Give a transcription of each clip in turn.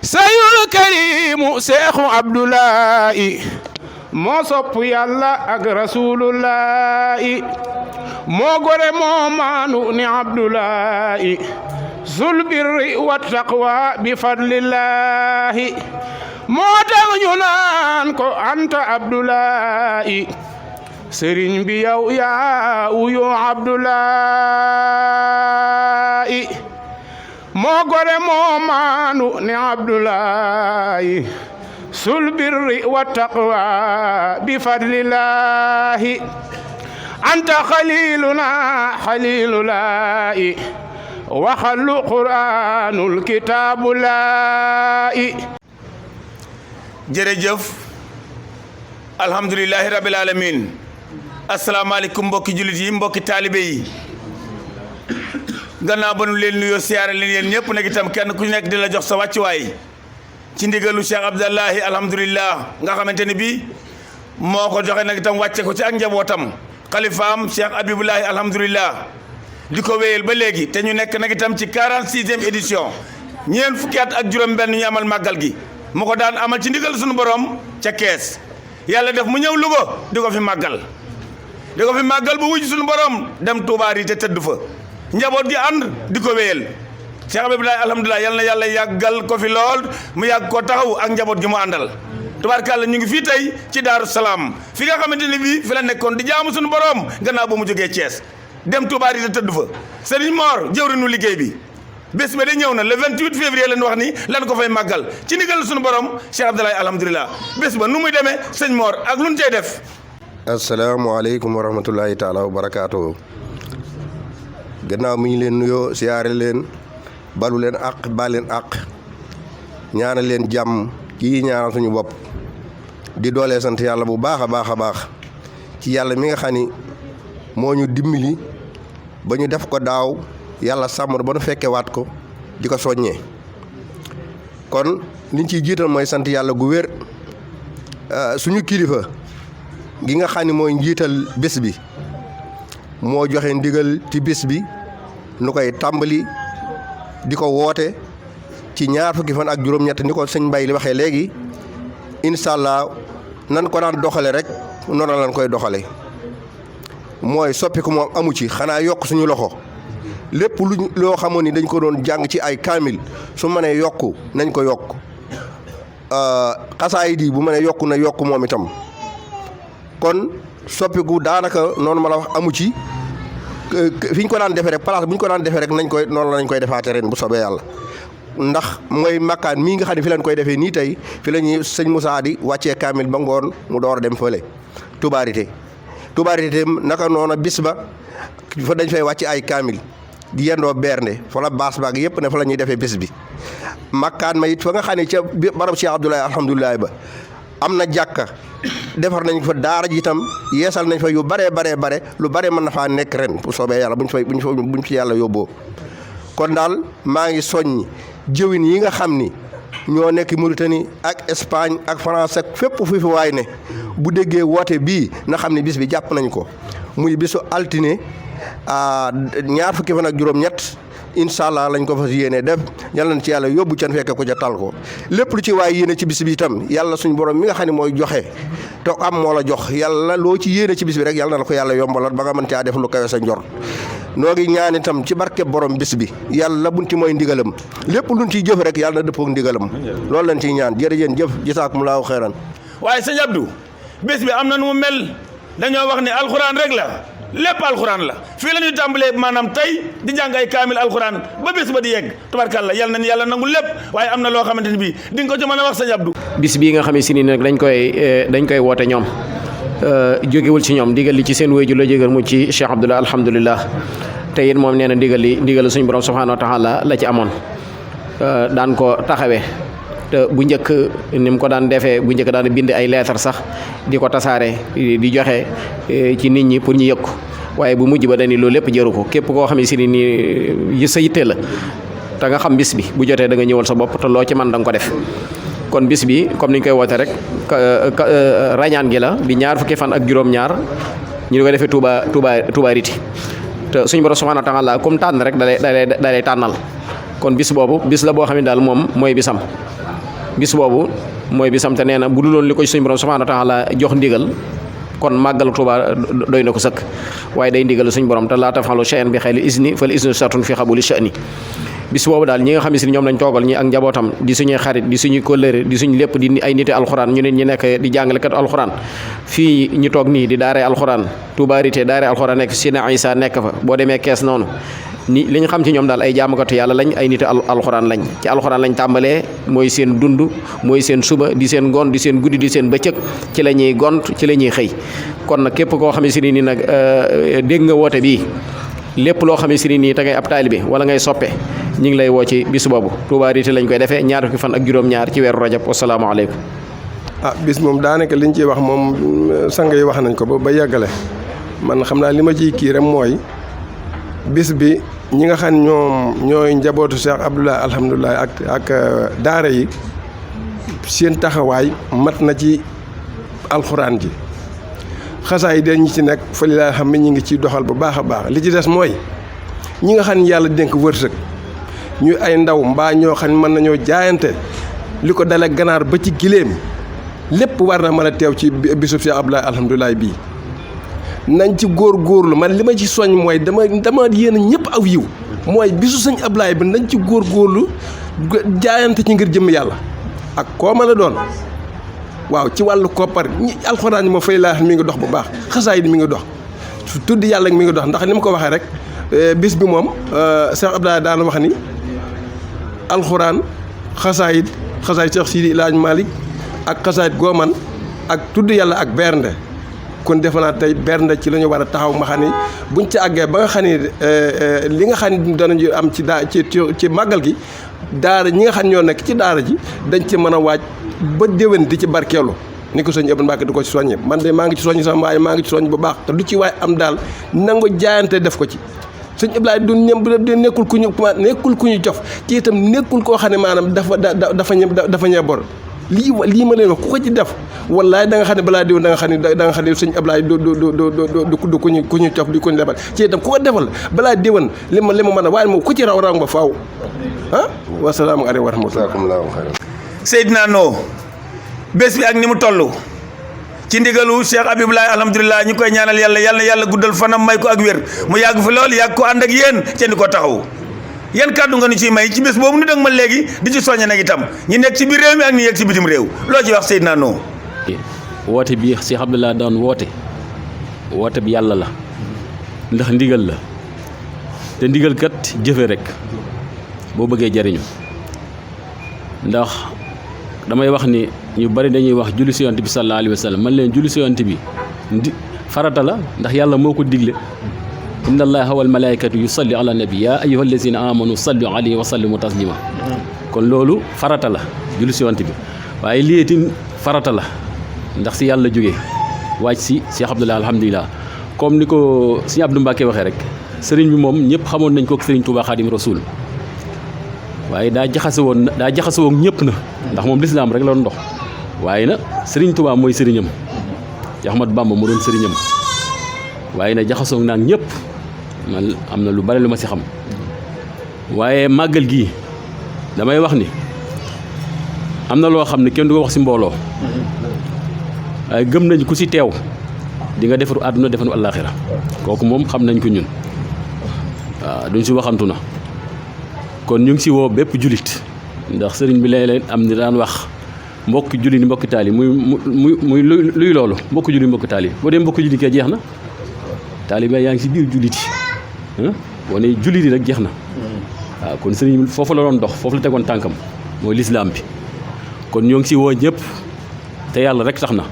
sayul karimu seexu abdullahi moo sopp yàlla ak rasulullahi moo gore moo maanu ni abdullahi zul birri wa taqwa bi fadlillahi moo tax ñu naan ko anta abdullahi sëriñ bi yow yaa uyo abdullahi moo gore moo maanu ni abdullahi sul birri wa taqwa bi fadlillahi anta xalilulahi waxalu quraanul kitaabulahi. jërëjëf alhamdulillahi rabbil alamin. asalaamaaleykum mbokki jullit yi mbokki taalibe yi gannaaw ba nu leen nuyoo siyaare leen yéen ñëpp nag itam kenn ku nekk di la jox sa wàccuwaay ci ndigalu Cheikh Abdallahi alhamdulillah nga xamante ni bii moo ko joxe nag itam wàcce ko ci ak njabootam xalifaam Cheikh Abibulahi alhamdulillah di ko wéyal ba léegi te ñu nekk nag itam ci 46e édition ñeent fukki at ak juróom-benn ñu amal màggal gi mu ko daan amal ci ndigal suñu borom ca kees yàlla def mu ñëw Louga di ko fi màggal bu wujj suñu borom dem Touba yi te tëdd fa njaboot gi ànd di ko wéyal Cheikh Abibulahi alhamdulilah yal na yàlla yàggal ko fi lool mu yàgg koo taxaw ak njaboot gi mu àndal tubaarkàlla ñu ngi fii tey ci Daaru Salaam fi nga xamante ni bii fi la nekkoon di jaamu suñu borom gannaaw ba mu jógee Thiès dem Touba yi te tëdd fa Serigne Mor jëwrinu liggéey bi bés ba de ñëw na le 28 février lañ wax ni lan ko fay màggal ci ndigal suñu borom Cheikh Abibulahi alhamdulilah bés ba nu muy demee sëñ Mor ak lu ñu cay def. asalaamaaleykum wa rahmatullahi taala wa barakaatu. gannaaw mi ñu leen nuyoo siyaare leen balu leen àq baal leen àq ñaanal leen jàmm kii ñaanal suñu bopp di doolee sant yàlla bu baax a baax a baax ci yàlla mi nga xam ni moo ñu dimbali ba ñu def ko daaw yàlla sàmm ba nu fekke waat ko di ko soññee kon liñ ciy jiital mooy sant yàlla gu wér suñu kilifa gi nga xam ni mooy njiital bés bi moo joxe ndigal ci bés bi nu koy tàmbali di ko woote ci ñaar fukki fan ak juróom-ñett ni ko sëñ Mbay li waxee léegi incha allah nan ko daan doxale rek noonu lañ koy doxale mooy soppiku moom amu ci xanaa yokk suñu loxo lépp lu loo xamoon ni dañ ko doon jàng ci ay kaamil su mënee yokku nañ ko yokk xasaayid yi bu mënee yokku na yokk moom itam kon soppiku daanaka noonu ma la wax amu ci fi ñu ko daan defee rek place bu ñu ko daan defee rek nañ koy noonu lañ koy defaate ren bu soobee yàlla ndax mooy makkaan mii nga xam ne fi lañ koy defee nii tey fi la ñuy sëñ Moussa di wàccee kaamil ba ngoon mu door a dem fële tubaarite naka noona bis ba fa dañ fay wàcc ay kaamil di yendoo bernde fa la baas baag yëpp ne fa la ñuy defee bés bi makkaan ma it fa nga xam ne ca barab Cheikh Abdoulaye alhamdulilah ba am na jàkka defar nañ fa daara ji itam yeesal nañ fa yu bare lu bare mën na faa nekk ren bu soobee yàlla buñ fi yàlla yóbboo kon daal maa ngi soññ jëwin yi nga xam ni ñoo nekk Mauritanie ak Espagne ak France ak fépp fi waay ne bu déggee woote bii na xam ne bis bi jàpp nañ ko muy bisu altine ñaar fukki fan ak juróom-ñett incha allah lañ ko fas yéene def yal nañ ci yàlla yóbbu can fekke ko ca tal ko lépp lu ci waay yéene ci bis bi itam yàlla suñu borom mi nga xam ne mooy joxe te am moo la jox yàlla loo ci yéene ci bis bi rek yàlla na la ko yàlla yombalal ba nga mën caa def lu kawe sa njort noo ngi ñaan itam ci barke borom bis bi yàlla buñ ci mooy ndigalam lépp luñ ciy jëf rek yàlla na dëppook ndigalam loolu lañ ciy ñaan jërëjëf jëf jisaakumulaahu xeyran. waaye sëñ Abdou bés bi am na nu mu mel dañoo wax ne alxuraan rek la lépp alxuraan la fii la ñuy tàmbalee maanaam tey di jàng ay kaamil alxuraan ba bés ba di yegg tubarkàlla yàlla nañ yàlla nangu lépp waaye am na loo xamante ni bii di nga ko ci mën a wax sëñ Abdou. bis bii nga xam ne si nii nag dañ koy woote ñoom jógewul ci ñoom ndigal li ci seen wéyju la jógal mu ci Cheikh Abdoulaye alhamdulilah te it moom nee na ndigal suñu borom subhanahu wa taala la ci amoon daan ko taxawee te bu njëkk ni mu ko daan defee bu njëkk daan bind ay lettre sax di ko tasaare di joxe ci nit ñi pour ñu yëg ko waaye bu mujj ba dañi loolu lépp jëru ko képp koo xam ne si nii sa yitte la te nga xam bis bi bu jotee da nga ñëwal sa bopp te loo ci man da nga ko def kon bis bi comme ni ñu koy woote rek rañaan gi la di ñaar fukki fan ak juróom-ñaar ñu di ko defee Touba Riti te suñu borom subhanahu wa ta'ala comme tànn rek da lay tànnal kon bis boobu bis la boo xam ne daal moom mooy bisam bis boobu mooy bisam te nee na bu duloon li ko suñu borom subhanahu wa taala jox ndigal kon màggal Tuuba doy na ko sëkk waaye day ndigal suñu borom te laa tafalu shay'an bi xayri izni fal iznu shartun fi qabuli sha'ni bis boobu daal ñi nga xam ne si ñoom lañ toogal ñi ak njabootam di suñuy xarit di suñuy kóllëre di suñu lépp di ay niti alxuraan ñu ne ñi nekk di jàngalekat alxuraan fii ñu toog nii di daaree alxuraan Touba Rité daaree alxuraan nekk Sina Isa nekk fa boo demee kees noonu ni li ñu xam ci ñoom daal ay jaamukatu yàlla lañ ay niti alxuraan lañ ci alxuraan lañ tàmbalee mooy seen dund mooy seen suba di seen ngoon di seen guddi di seen bëccëg ci la ñuy gont ci la ñuy xëy kon nag képp koo xam ne si ni nag dégg nga woote bii lépp loo xam ne si nii te ngay ab taalibe wala ngay soppe ñu ngi lay woo ci bis boobu Touba Rité lañ koy defee ñaar fukki fan ak juróom-ñaar ci weeru rajab wasalaamaaleykum. bis moom daanaka liñ ciy wax moom sang yi wax nañ ko ba yeggale man xam naa li ma ciy kii rek mooy bis bi ñi nga xam ñooy njabootu Cheikh Abdoulaye alhamdulilah ak daara yi seen taxawaay mat na ci alxuraan ji. xasaay yi ñi ci nekk fa li laa xam ne ñi ngi ciy doxal bu baax a baax li ci des mooy ñi nga xam ne yàlla dénk wërsëg ñu ay ndaw mbaa ñoo xam ne mën nañoo jaayante li ko dale ganaar ba ci giléem lépp war na mën a teew ci bisub Cheikh Abdoulaye alhamdulilah bii nañ ci góorgóorlu man li ma ci soñ mooy dama yéen ñëpp aw yiw mooy bisu sëñ Abdoulaye bi nañ ci góorgóorlu jaayante ci ngir jëm yàlla ak koo mën a doon waaw ci wàllu koppar ñi alxuraan yi ma fay laa mi ngi dox bu baax xasaay yi mi ngi dox tudd yàlla mi ngi dox ndax ni ma ko waxee rek bis bi moom Cheikh Abdoulaye daana wax ni alxuraan xasaayit Cheikh Sidi El Hadj Malick ak xasaayit gooman ak tudd yàlla ak bernde kon defe naa tey bernde ci la ñu war a taxaw ma xam ni buñ ci àggee ba nga xam ni li nga xam ni danañu am ci ci màggal gi daara ñi nga xam ñoo nekk ci daara ji dañ ci mën a waaj ba déwén di ci barkeelu ni ko sëñ Abdou Mbacke di ko ci soññe man de maa ngi ci soññ sama waaye maa ngi ci soññ bu baax te du ci waay am daal nangu jaayante def ko ci sëñ Abdoulaye du nekkul ku ñu cof ci itam nekkul koo xam ne maanaam dafa ñee bor lii ma leen wax ku ko ci def wallaay da nga xam ne balaa déwén da nga xam ne sëñ Abdoulaye du ku ñu cof di ku ñu lebal ci itam ku ko defal balaa déwén li ma mën a waaye moom ku ci raw ba faaw wasalaamu aleykum wa rahmatulah. Seydina No bés bi ak ni mu toll ci ndigalu Cheikh Abibulaay alhamdulilah ñu koy ñaanal yàlla guddal fanam may ko ak wér mu yàgg fi lool yàgg ko ànd ak yéen ca ni ko taxaw yan kàddu nga nu ciy may ci bés boobu nu dëgg ma léegi di ci soññe nag itam ñi nekk ci biir réew mi ak ñi nekk ci bitim réew loo ci wax Seydina No. woote bi Cheikh Abdoulaye doon woote bi yàlla la ndax ndigal la te ndigal kat jëfe rek boo bëggee jariñu ndax damay wax ni ñu bari dañuy wax julli si yonent bi sallallahu alayhi wa sallam man leen julli si yonent bi farata la ndax yàlla moo ko digle inna allaha wal malaikatu yusalli ala nabi ya ayyuha allazina amanu sallu alayhi wa sallimu taslima kon loolu farata la julli si yonent bi waaye liyeetin farata la ndax si yàlla jógee wàcc si Cheikh Abdoulaye alhamdulilah comme ni ko Sëriñ Abdou Mbacke waxee rek sëriñ bi moom ñëpp xamoon nañ ko ak sëriñ Touba Khadim Rasoul waaye daa jaxase woon ñëpp na ndax moom lislaam rek la doon dox waaye na sëriñ Touba mooy sëriñam Ahmadu Bamba mu doon sëriñam waaye na jaxasoo naag ñëpp man am na lu bari lu ma si xam waaye màggal gii damay wax ni am na loo xam ne kenn du ko wax si mbooloo waaye gëm nañ ku si teew di nga defaru àdduna defaru àllaaxira kooku moom xam nañ ko ñun waaw duñ si waxantu na kon ñu ngi si woo bépp julit ndax sëriñ bi léeg-léeg am ni daan wax mbokki julli ni mbokki taali muy luy loolu mbokki julli mbokki taali boo dee mbokki julli kay jeex na taali ba yaa ngi si biir jullit yi boo nee jullit yi rek jeex na waaw kon sëriñ bi foofu la doon dox foofu la tegoon tànkam mooy lislaam bi kon ñoo ngi si woo ñëpp te yàlla rek tax na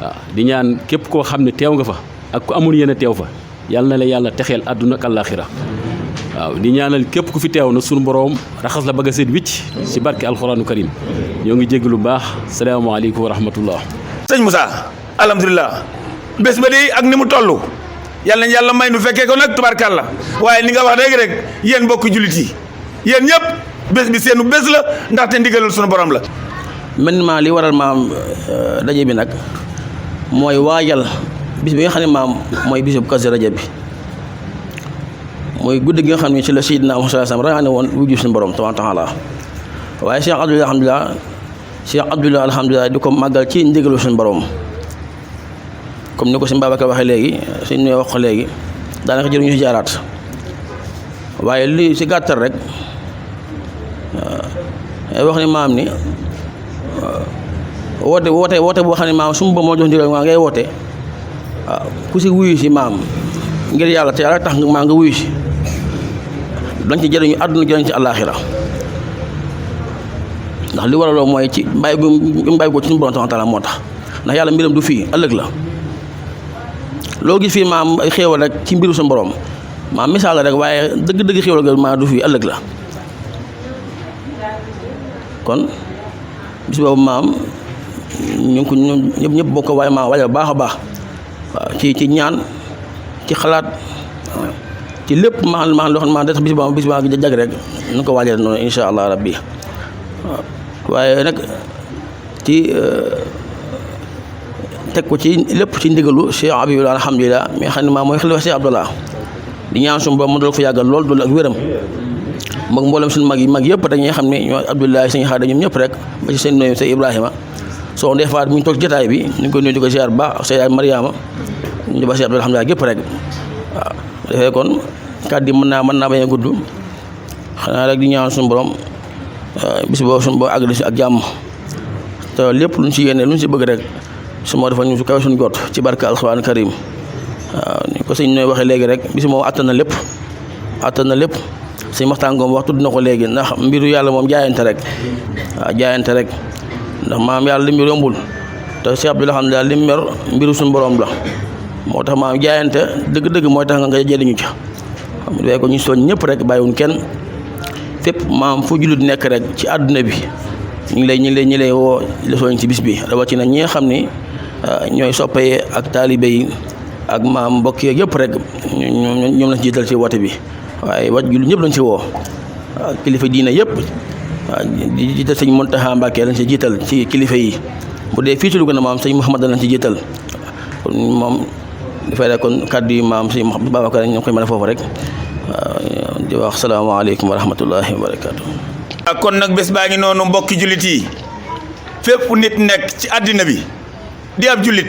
waaw di ñaan képp koo xam ne teew nga fa ak ku amul yéen a teew fa yàlla na la yàlla texeel àdduna ak àllaaxira waaw di ñaanal képp ku fi teew na sunu boroom raxas la bëgg a seet wicc ci barke alxuraanu karim ñoo ngi jégg lu baax salaamaaleykum wa rahmatullah. sëñ Moussa alhamdulilah bés ba di ak ni mu toll yàlla may nu fekkee ko nag tubarkàlla waaye ni nga wax léegi rek yéen mbokki jullit yi yéen ñëpp bés bi seenu bés la ndaxte ndigalul sunu borom la. maintenant li waral maam daje bi nag mooy waajal bis bi nga xam ne maam mooy bisu Kazu Rajab bi mooy guddi gi nga xam ne ci la Seydina Muhammad sallallahu alayhi wa sallam rawaane woon wujju suñu borom tabaaraka wa taala waaye Cheikh Abdoulaye alhamdulilah Cheikh Abdoulaye alhamdulilah di ko màggal ci ndigalu suñu borom comme ni ko sëñ Babacar waxee léegi suñ ñëwee wax ko léegi daanaka jëruñu si jaaraat waaye li si gàttal rek wax ni maam ni woote boo xam ne maam su ma moo jox ndigal maa ngay woote waaw ku si wuyu si maam ngir yàlla te yàlla tax maa nga wuyu si dañ ci jëriñu àdduna jëriñ ci àllaaxira ndax li waraloo mooy ci bàyyi ko ci suñu borom taala moo tax ndax yàlla mbiram du fii ëllëg la loo gis fii maam ay xéewal rek ci mbiru suñu borom maam misaal la rek waaye dëgg-dëgg xéewal ga maa du fii ëllëg la kon bis boobu maam ñu ngi ko ñëpp bokk waaye maa waajal baax a baax waaw ci ñaan ci xalaat ci lépp maa loo xam maa des bis baa gi jag rek nu ko waajal noonu insha allah rabbi waaw waaye nag ci teg ko ci lépp ci ndigalu Cheikh Habibullah alhamdulilah mi nga xam ne maa mooy xalifa Cheikh Abdallah di ñaan suñu borom mu dool ko yàggal lool dool ak wéram moom mboolem suñu mag yëpp dañuy xam ne ñoo Abdoulaye sëñ Xaada ñoom ñëpp rek ba ci seen nuyu sëñ Ibrahima soo des fois mu ngi toog jotaay bi ñu ngi koy nuyu di ko ziar ba ak sëñ Mariama ñu ba Cheikh Abdallah alhamdulilah gépp rek waaw defee kon kàddu yi mën naa bañ a gudd xanaa rek di ñaan suñu borom bis boobu suñu boo àggali si ak jàmm te lépp luñ si yéene luñ si bëgg rek su ma defal ñu su kawe suñu jot ci barka alxuraan karim waaw ni ko sëñ ñooy waxee léegi rek bis moom attan na lépp sëñ Maxtaan Ngom wax tudd na ko léegi ndax mbiru yàlla moom jaayante rek waaw jaayante rek ndax maam yàlla li mu yombul te Cheikh Abdoulaye xam ne daal li mu yor mbiru suñu borom la moo tax maam jaayante dëgg-dëgg mooy tax nga jëriñu ca xam nga ko ñu soñ ñëpp rek bàyyiwuñ kenn fépp maam fu jullit nekk rek ci àdduna bi ñu ngi lay woo la soñ ci bis bi rawatina ñi nga xam ni ñooy soppee ak taalibe yi ak maam mbokk yeeg yëpp rek ñoom lañ ci jiital ci woote bi waaye waj jullit ñëpp lañ ci woo kilifa diina yëpp di jiital sëñ Muntaxa Mbàkke lañ ci jiital ci kilifa yi bu dee fii ci Louga na maam sëñ Mouhamad lañ ci jiital kon moom dafay rek kon kàddu yi maam sëñ Babacar ñoo koy mën a foofu rek di wax salaamaaleykum wa rahmatullahi wa barakaatu. kon nag bés baa ngi noonu mbokki jullit yi fépp nit nekk ci àddina bi di ab jullit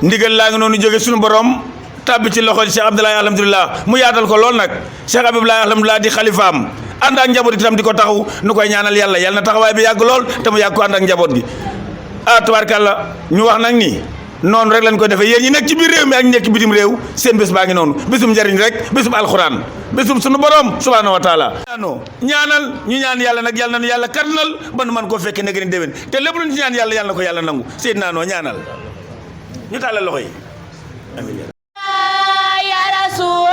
ndigal laa ngi noonu jóge suñu borom tàbbi ci loxo Cheikh Abdoulaye alhamdulilah mu yaatal ko lool nag Cheikh Abdoulaye alhamdulilah di xalifaam ànd ak njaboot itam di ko taxaw nu koy ñaanal yàlla na taxawaay bi yàgg lool te mu yàgg ko ànd ak njaboot gi tabaarkàlla ñu wax nag ni noonu rek lañ ko defee yéen ñi nekk ci biir réew mi ak ñi nekk ci bitim réew seen bés baa ngi noonu bésum njariñ rek bésum alxuraan bésum sunu borom subhaanahu wa taala ñaanal ñu ñaan yàlla nag yàlla nañu yàlla kattanal ba nu man koo fekkee nag ni déwén te lépp lu ñu ci ñaan yàlla na ko yàlla nangu Seydina noo ñaanal ñu tàllal loxo yi amiin ya Rasul